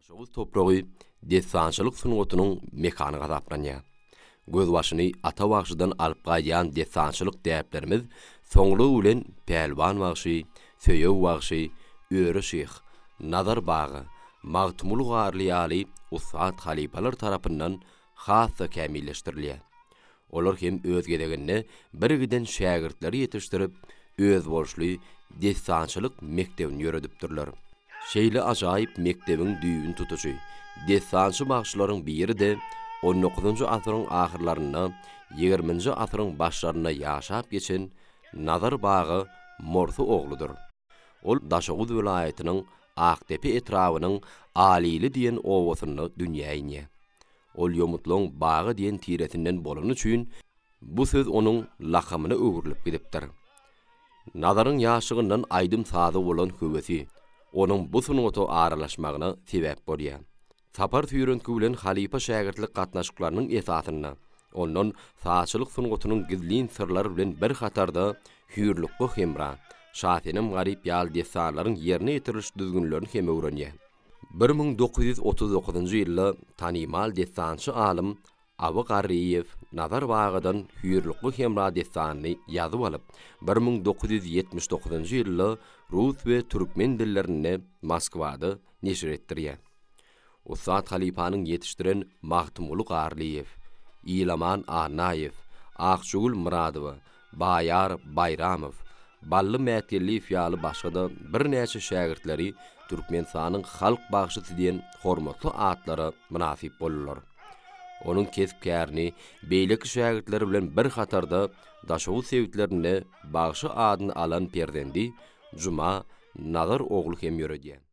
Daşoguz topragy dessançylyk sungatynyň mekany hasaplanýar. Gözbaşyny Ata bagşydan alyp gaýdýan dessançylyk däplerimiz soňlugy bilen Pälwan bagşy, Söýeg bagşy, Öre şyh, Nazar baga, Magtymguly Garly ýaly ussat halypalar tarapyndan has-da kämilleşdirilýär. Olar hem öz gezeginde birgiden şägirtleri ýetişdirip, özboluşly dessançylyk mekdebini ýöredipdirler. Şeýle ajaýyp mekdebiň düýbüni tutujy, dessançy bagşylaryň biri-de on dokuzynjy asyryň ahyrlarynda, ýigriminji asyryň başlarynda ýaşap geçen Nazar baga Morsy ogludyr. Ol Daşoguz welaýatynyň Akdepe etrabynyň Alili diýen obasynda dünýä inýär. Ol ýomutlaň baga diýen tiresinden bolany üçin, bu söz onuň lakamyna öwrülip gidipdir. Nazaryň ýaşlygyndan aýdym-saza bolan höwesi, onuň bu sungata aralaşmagyna sebäp bolýar. Sapar süýrentgi bilen halypa-şägirtlik gatnaşyklarynyň esasynda, ondan sazçylyk sungatynyň gizlin syrlary bilen bir hatarda Hüýrlukga-Hemra, Şasenem-Garyp ýaly dessanlaryň ýerine ýetiriliş düzgünlerini hem öwrenýär. 1939-njy ýylda tanymal dessançy alym Aby Garryýew Nazar bagadan Hüýrlukga-Hemra dessanyny ýazyp alyp, 1979-njy ýylda rus we türkmen dillerinde Moskwada neşir etdirýär. Ussat halypanyň ýetişdiren Magtymguly Garlyýew, Ilaman Annaýew, Akjagül Myradowa, Baýar Baýramow, Bally Mätgeldiýew ýaly başga-da birnäçe şägirtleri Türkmenistanyň halk bagşysy diýen hormatly atlara mynasyp boldular. Onuň kesp-kärini beýleki şägirtleri bilen bir hatarda Daşoguz sebitlerinde bagşy adyny alan perzendi Juma Nazar ogly hem ýöredýär.